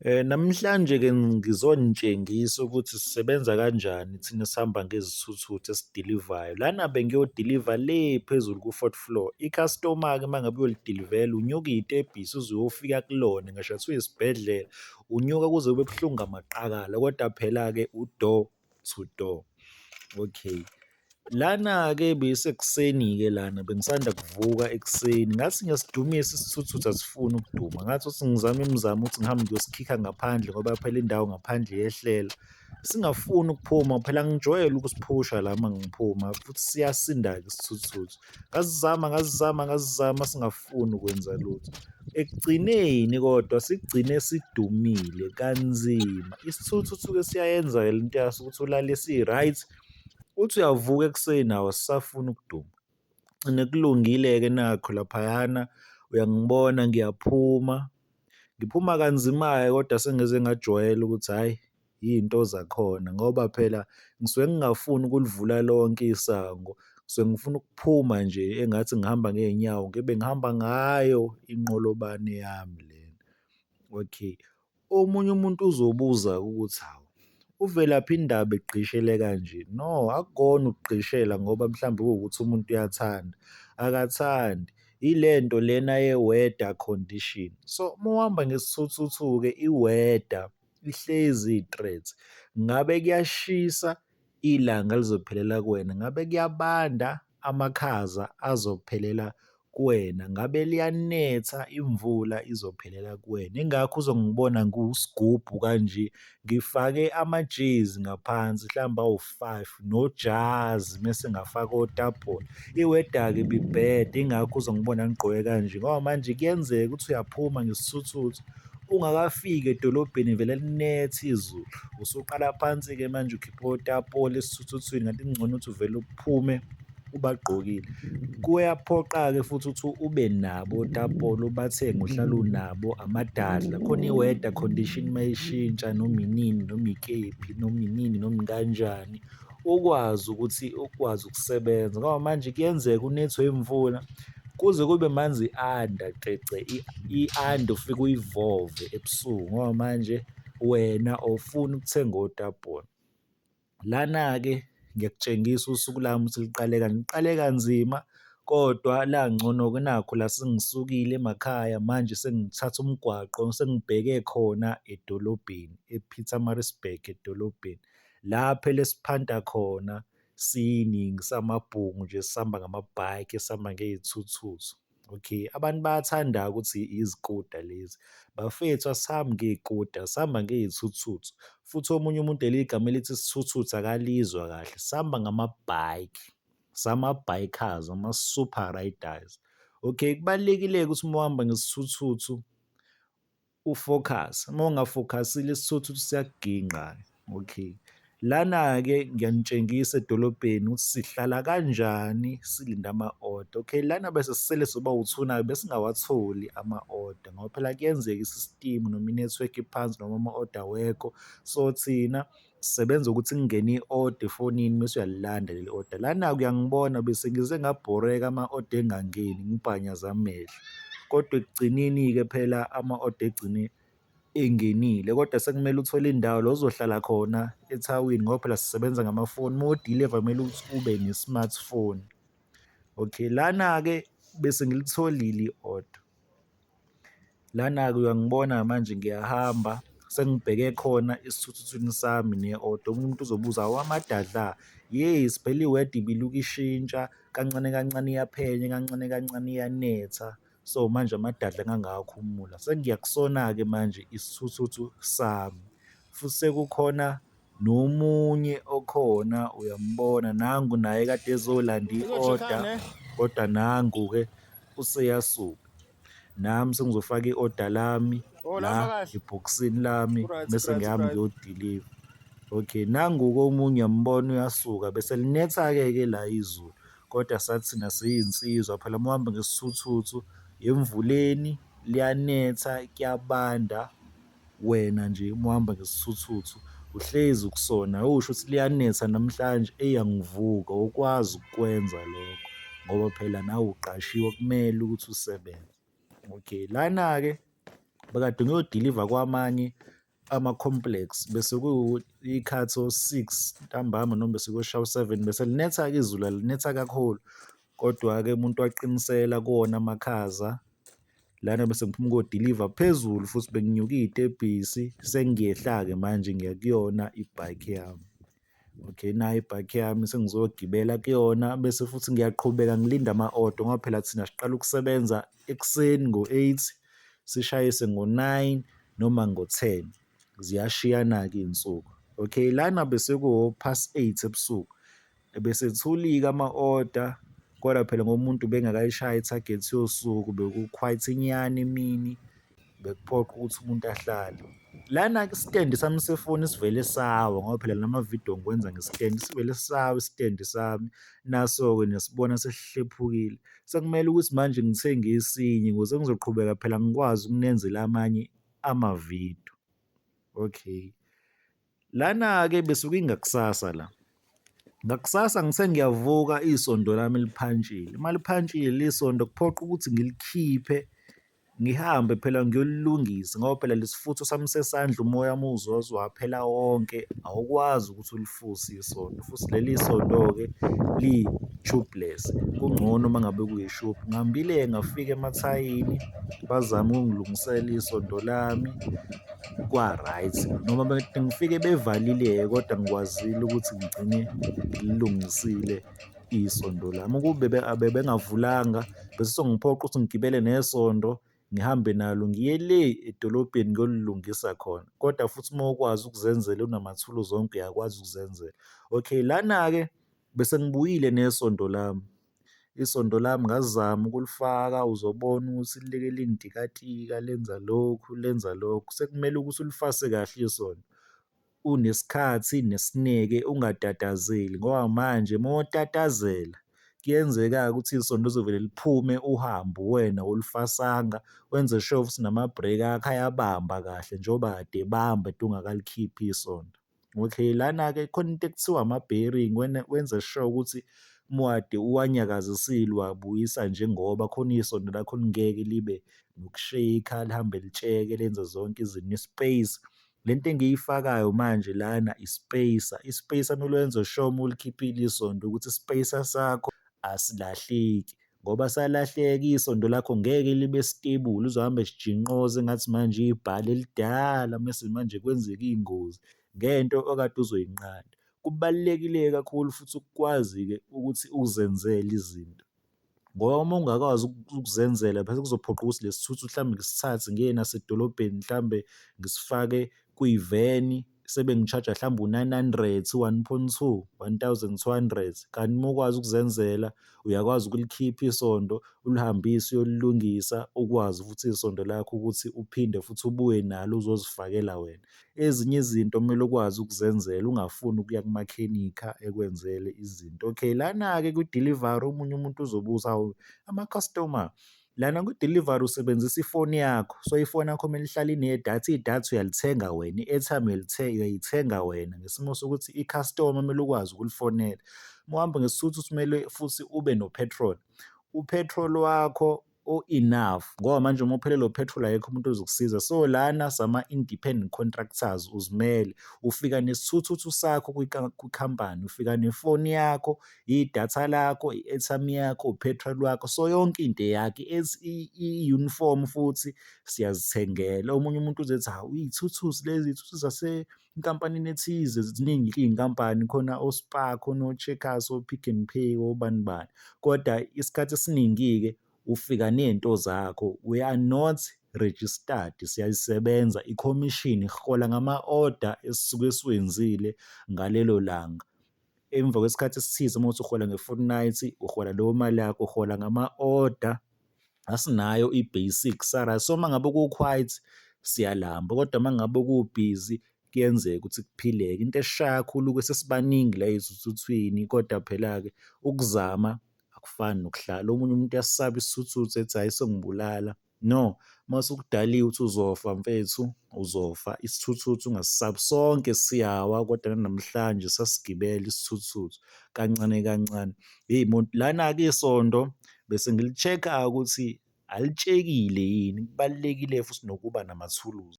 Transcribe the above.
Namhlanje-ke ngizonitshengisa ukuthi sisebenza kanjani thina esihamba ngezithuthuthu esidilivayo. Lana bengiyodiliva le phezulu ku-fourth floor. I-customer-ke uma ngabe uyolidilivela unyuka iy'tebhisi uze uyofika kulona, ngisho ngathiwa isibhedlela, unyuka kuze kube buhlungu amaqakala kodwa phela-ke u-door to door. Okay, lana-ke beyisekuseni-ke lana bengisanda kuvuka ekuseni ngathi ngiyasidumisa isithuthuthu asifuni ukuduma, ngathi uthi ngizame imizamo ukuthi ngihambe ngiyosikhikha ngaphandle ngoba phela indawo ngaphandle iyehlela. Singafuni ukuphuma phela angijwayele ukusiphusha la uma ngiphuma futhi siyasinda-ke isithuthuthu. Ngazama, ngazama, ngazama singafuni ukwenza lutho. Ekugcineni kodwa sigcine sidumile kanzima. Isithuthuthu-ke siyayenza-ke le nto yaso ukuthi ulale si-right, uthi uyavuka ekuseni hawu asisafuni ukuduma. Gcine kulungile-ke nakho laphayana, uyangibona ngiyaphuma, ngiphuma kanzima-ke kodwa sengize ngajwayela ukuthi hhayi iy'nto zakhona ngoba phela ngisuke ngingafuni ukulivula lonke isango, ngisuke ngifuna ukuphuma nje engathi ngihamba ngey'nyawo ngibe ngihamba ngayo inqolobane yami lena. Okay, omunye umuntu uzobuza ukuthi hawu, uVelaphi indaba egqishele kanje? No, akukona ukugqishela ngoba mhlawumbe kuwukuthi umuntu uyathanda, akathandi. Ile nto lena ye-weather condition. So, uma uhamba ngesithuthuthu-ke i-weather ihlezi iyi-threat. Ngabe kuyashisa, ilanga lizophelela kuwena, ngabe kuyabanda, amakhaza azophelela kuwena, ngabe liyanetha, imvula izophelela kuwena. Yingakho uzongibona ngiwusigubhu kanje, ngifake amajezi ngaphansi hlambe awu-five nojazi mese ngafaka otapole. I-weather-ke ibibheda, yingakho uzongibona ngigqoke kanje ngoba manje kuyenzeka ukuthi uyaphuma ngesithuthuthu ungakafiki edolobheni vele linethe izulu. Usuqala phansi-ke manje ukhipha otapole esithuthuthwini kanti kungcono ukuthi uvele uphume ubagqokile. Kuyaphoqa-ke futhi ukuthi ube nabo otapole ubathenge uhlale unabo amadadla khona i-weather condition uma ishintsha noma inini noma ikephi noma inini noma ikanjani ukwazi ukuthi ukwazi ukusebenza ngoba manje kuyenzeka unethwe imvula kuze kube manzi i-under cece i-under ufike uyivove ebusuku ngoba manje wena awufuni ukuthenga otapole. Lana-ke ngiyakutshengisa usuku lami ukuthi liqale liqale kanzima kodwa langcono-ke nakhu la sengisukile emakhaya manje sengithatha umgwaqo sengibheke khona edolobheni e-Pietermaritzburg edolobheni. La phela esiphanta khona siyiningi samabhungu nje sihamba ngamabhayiki, sihamba ngey'thuthuthu. Okay, abantu bayathanda-ke ukuthi izikuta lezi. Bafethu asihambi ngey'kuta, sihamba ngey'thuthuthu futhi omunye umuntu leli gama elithi isithuthuthu akalizwa kahle, sihamba ngamabhayiki, sama-bikers, ama-super riders. Okay, kubalulekile-ke ukuthi uma uhamba ngesithuthuthu u-focus-e, uma ungafokhasile isithuthuthu siyakugingqa-ke. Okay, lana-ke ngiyanitshengisa edolobheni ukuthi sihlala kanjani silinde ama-order. Okay, lana bese sisele soba uthuna-ke besingawatholi ama-order ngoba phela kuyenzeka isistimu noma inethiwekhi iphansi noma ama-order awekho. So thina sisebenza ukuthi kungene i-order efonini mese uyalilanda leli order. Lana-ke uyangibona bese ngize ngabhoreka ama-order engangeni ngibhanyaze amehlo, kodwa ekugcineni-ke phela ama-order egcine engenile kodwa sekumele uthole indawo la ozohlala khona ethawini ngoba phela sisebenza ngamafoni, uma udiliva kumele ukuthi ube ne-smartphone. Okay, lana-ke bese ngilitholile i-order. Lana-ke uyangibona manje ngiyahamba sengibheke khona esithuthuthwini sami ne-order. Omunye umuntu uzobuza, hawu amadadla? Yes, phela i-weather ibiluka ishintsha kancane kancane iyaphenya, kancane kancane iyanetha. So manje amadadla ngangawakhumula. Sengiyakusona-ke manje isithuthuthu sami futhi sekukhona nomunye okhona uyambona nangu naye kade ezolanda i-order kodwa nangu-ke useyasuka. Nami sengizofaka i-order lami Oh, la lapha kahle. ebhokisini lami Ku-right, bese ku-right, ngihamba ku-right. ngiyodiliva. Okay, nangu-ke omunye uyambona uyasuka bese linetha-ke ke la izulu kodwa sathi thina siyinsizwa phela uma uhamba ngesithuthuthu emvuleni liyanetha kuyabanda. Wena nje uma uhamba ngesithuthuthu uhlezi ukusona, awusho ukuthi liyanetha namhlanje eyi angivuki, awukwazi ukukwenza lokho ngoba phela nawe uqashiwe kumele ukuthi usebenze. Okay, lana-ke Bekade ngiyodiliva kwamanye ama-complex bese iy'khathi o-six ntambama noma bese kuyoshaya u-seven, bese linetha-ke izulu linetha kakhulu. Kodwa-ke umuntu waqinisela kuwona amakhaza, lana bese ngiphuma ukuyodiliva phezulu futhi benginyuka iy'tebhisi sengiyehla-ke manje ngiya kuyona i-bike yami. Okay, nayi i-bike yami sengizogibela kuyona bese futhi ngiyaqhubeka ngilinde ama-order ngoba phela thina siqala ukusebenza ekuseni ngo-eight sishayise ngo-nine noma ngo-ten, ziyashiyana-ke iy'nsuku. Okay, lana bese kuwo-past eight ebusuku, ebesethulile ama-order kodwa phela ngoba umuntu ubengakayishayi i-target yosuku beku-quiet-nyana emini, bekuphoqa ukuthi umuntu ahlale. Lana-ke isitendi sami sefoni sivele sawa ngoba phela namavidiyo ngiwenza ngesitendi, sivele sawa isitendi sami, naso-ke niyasibona sesihlephukile. Sekumele ukuthi manje ngithenge esinye ukuze ngizoqhubeka phela ngikwazi ukunenzela amanye amavidiyo. Okay, lana-ke bese kuyingakusasa la. Ngakusasa ngithe ngiyavuka isondo lami liphantshile, uma liphantshile isondo kuphoqa ukuthi ngilikhiphe ngihambe phela ngiyolilungisa ngoba phela lesifutho sami sesandla umoya uma uwuzwa waphela wonke, awukwazi ukuthi ulifuse isondo futhi leli sondo-ke liyi-tubeless, kungcono uma ngabe kuyishubhu. Ngihambile-ke ngafika emathayini bazama ukungilungisela isondo lami kwa-right, noma ngifike bevalile-ke kodwa ngikwazile ukuthi ngigcine ngililungisile isondo lami. Ukube bebengavulanga bese sengiphoqa ukuthi ngigibele nesondo ngihambe nalo ngiye le edolobheni ngiyolilungisa khona. Kodwa futhi uma ukwazi ukuzenzela unamathuluzi onke uyakwazi ukuzenzela. Okay, lana-ke bese ngibuyile nesondo lami, isondo lami ngazama ukulifaka uzobona ukuthi lilike lingitikatika lenza lokhu lenza lokhu, sekumele ukuthi ulifase kahle isondo unesikhathi nesineke ungatatazeli ngoba manje uma utatazela kuyenzeka-ke ukuthi isondo lizovele liphume uhambe uwena awulifasanga, wenze sure ukuthi namabhreki akho ayabamba kahle njengoba kade ebamba ungakalikhiphi isondo. Okay, lana-ke khona into ekuthiwa ama-bearing wenze sure ukuthi uma kade uwanyakazisile uwabuyisa njengoba khona isondo lakho lingeke libe nokusheyikha lihambe litsheke lenze zonke izinto, i-space. Le nto engiyifakayo manje lana i-spacer, i-spacer kumele wenze sure uma ulikhiphile isondo ukuthi i-spacer sakho asilahleki ngoba salahleka isondo lakho ngeke libe stable, lizohamba sijinqoza engathi manje ibhali elidala mese manje kwenzeka iy'ngozi ngento okade uzoyinqanda. Kubalulekile kakhulu futhi ukukwazi-ke ukuthi uzenzele izinto ngoba uma ungakwazi ukuzenzela bese kuzophoqa ukuthi lesi thuthu mhlawumbe ngisithathe ngiye naso edolobheni mhlawumbe ngisifake kwiveni sebengi-charge-a mhlawumbe u-nine hundred, u-one point two, one thousand two hundred. Kanti uma ukwazi ukuzenzela uyakwazi ukulikhipha isondo ulihambise uyolilungisa, ukwazi futhi isondo lakho ukuthi uphinde futhi ubuye nalo uzozifakela wena. Ezinye izinto kumele ukwazi ukuzenzela ungafuni ukuya kumakhenikha ekwenzele izinto. Okay, lana-ke kwi-delivery omunye umuntu uzobuza, hawu ama-customer lana kwi-delivery usebenzisa ifoni yakho, so ifoni yakho kumele ihlale inedatha, idatha uyalithenga wena, i-airtime uyayithenga wena ngesimo sokuthi i-customer kumele ukwazi ukulifonela. Uma uhamba ngesithuthuthi kumele futhi ube no-petrol, u-petrol wakho o-enough ngoba manje uma uphelelwe u-petrol akekho umuntu ozokusiza. So lana sama-independent contractors uzimele, ufika nesithuthuthu sakho kwikhampani, ufika nefoni yakho, idatha lakho, i-airtime yakho, u-petrol wakho, so yonke into eyakho. I-uniform futhi siyazithengela. Omunye umuntu uzothi hawu iy'thuthuthi lezi iy'thuthuthi zasenkampanini ethize, ziningi iy'nkampani khona o-Spar, khona o-Checkers, o-Pick n Pay, obani bani. Kodwa isikhathi esiningi-ke ufika ney'nto zakho, we are not registered, siyayisebenza ikhomishini sihola ngama-order esisuke siwenzile ngalelo langa. Emva kwesikhathi esithize uma kuwukuthi uhola nge-fortnight, uhola leyo mali yakho, uhola ngama-order, asinayo i-basic salary. So, uma ngabe ku-quiet siyalamba kodwa uma ngabe ku-busy kuyenzeka ukuthi kuphileke. Into esishaya kakhulu-ke sesibaningi la ey'thuthuthwini kodwa phela-ke ukuzama akufani nokuhlala. Omunye umuntu uyasisaba isithuthuthu ethi hhayi isongibulala. No, uma sukudaliwe ukuthi uzofa mfethu, uzofa. Isithuthuthu ungasisabi, sonke siyawa kodwa nanamhlanje sasigibela isithuthuthu kancane kancane. Hheyi muntu, lana-ke isondo bese ngili-check-a ukuthi Alitshekile yini? Kubalulekile futhi nokuba namathuluzi.